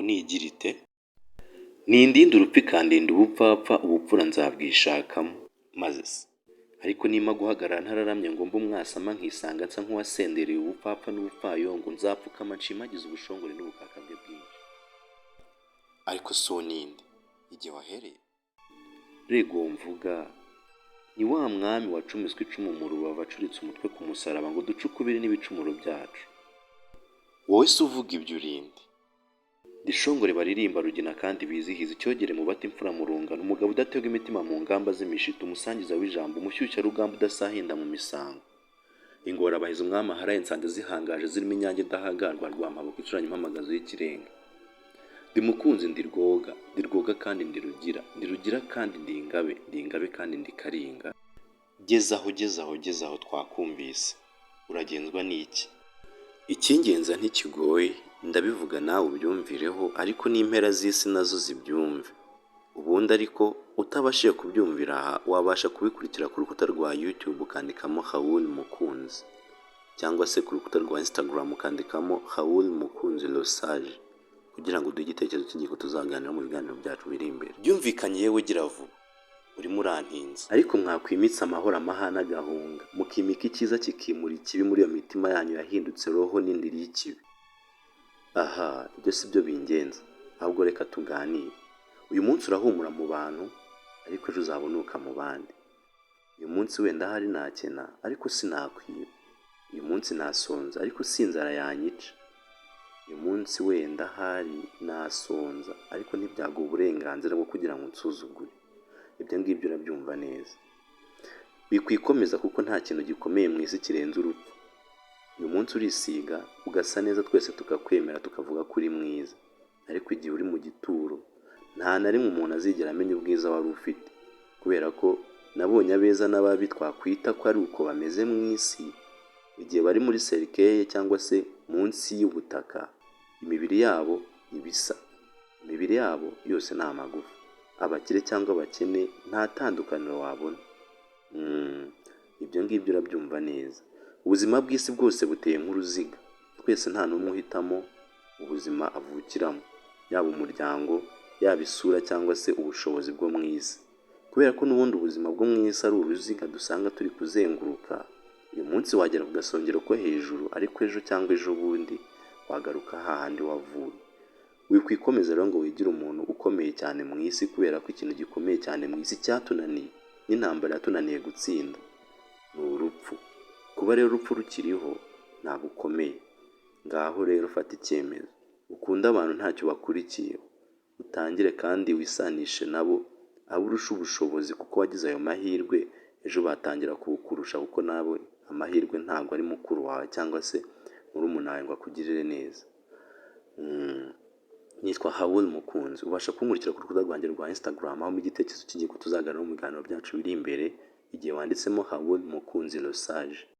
ni igira ite? Nindinda urupfu ikandinda ubupfapfa, ubupfura nzabwishakamo. Maze se ariko nimba guhagarara ntararamye ngo mbe umwasama, nkisanga nsa nk'uwasendereye ubupfapfa n'ubupfayongo, nzapfukama nshimagize ubushongore n'ubukaka bwe bwinshi. Ariko si uwo ninde igihe wahereye rego uwo mvuga ni wa mwami wacumiswe icumu mu rubavu, acuritse umutwe ku musaraba ngo duce ukubiri n'ibicumuro byacu. Wowe se uvuga ibyo urinde? Ndishongore baririmba rugina kandi bizihiza, icyogere mu bata, imfura mu rungano, umugabo udaterwa imitima mu ngamba z'imishito, umusangiza w'ijambo, umushyushyarugamba udasahinda mu misango, ingorabahizi umwami aharaye nsanze zihangaje zirimo inyange idahagarwa, rwampabuka icuranye impamagazo y'ikirenga. Ndi Mukunzi, ndi Rwoga, ndi Rwoga kandi ndi Rugira, ndi Rugira kandi ndi Ingabe, ndi Ingabe kandi ndi Karinga. Geze aho, geze aho, geze aho, twakumvise. Uragenzwa n'iki? Icyingenza ntikigoye, ndabivuga nawe ubyumvireho, ariko n'impera z'isi nazo zibyumve. Ubundi ariko utabashije kubyumvira aha, wabasha kubikurikira ku rukuta rwa YouTube ukandikamo Raoul Mukunzi, cyangwa se ku rukuta rwa Instagram ukandikamo Raoul Mukunzi Losage, kugira ngo uduhe igitekerezo cy'ingingo tuzaganira mu biganiro byacu biri imbere. Byumvikanye yewe, gira vuba, urimo urantinza. Ariko mwakwimitse amahoro, amahane agahunga, mukimika icyiza kikimura ikibi muri iyo mitima yanyu yahindutse roho n'indiri y'ikibi. Aha, ibyo si byo bingenza, ahubwo reka tuganire. Uyu munsi urahumura mu bantu, ariko ejo uzabonuka mu bandi. Uyu munsi wenda ahari nakena, ariko sinakwiba. Uyu munsi nasonza, ariko si inzara yanyica. Uyu munsi wenda ahari nasonza, ariko ntibyaguha uburenganzira bwo kugira ngo unsuzugure. Ibyo ngibyo urabyumva neza. Wikwikomeza, kuko nta kintu gikomeye mu isi kirenze urupfu. Uyu munsi urisiga ugasa neza, twese tukakwemera, tukavuga ko uri mwiza, ariko igihe uri mu gituro nta na rimwe umuntu azigera amenya ubwiza wari ufite, kubera ko nabonye abeza n'ababi twakwita ko ari uko bameze mu isi, igihe bari muri cercueil cyangwa se munsi y'ubutaka, imibiri yabo iba isa, imibiri yabo yose ni amagufa. Abakire cyangwa abakene nta tandukaniro wabona. Ibyo ngibyo urabyumva neza. Ubuzima bw'isi bwose buteye nk'uruziga, twese nta n'umwe uhitamo ubuzima avukiramo, yaba umuryango, yaba isura cyangwa se ubushobozi bwo mu isi, kubera ko n'ubundi ubuzima bwo mu isi ari uruziga dusanga turi kuzenguruka. Uyu munsi wagera ku gasongero ko hejuru, ariko ejo cyangwa ejo bundi wagaruka hahandi wavuye. Wikwikomeza rero ngo wigire umuntu ukomeye cyane mu isi, kubera ko ikintu gikomeye cyane mu isi cyatunaniye n'intambara yatunaniye gutsinda ni urupfu. Kuba rero urupfu rukiriho, ntabwo ukomeye. Ngaho rero fata icyemezo ukunde abantu ntacyo bakurikiyeho, utangire kandi wisanishe nabo, abo urusha ubushobozi, kuko wagize ayo mahirwe, ejo batangira kuwukurusha, kuko nawe amahirwe ntabwo ari mukuru wawe cyangwa se murumuna wawe ngo akugirire neza. Nitwa Raoul Mukunzi. Ubasha kunkurikira ku rukuta rwanjye rwa Instagram, aho igitekerezo cy'ingingo tuzaganiraho mu biganiro byacu biri imbere, igihe wanditsemo Raoul Mukunzi Losage.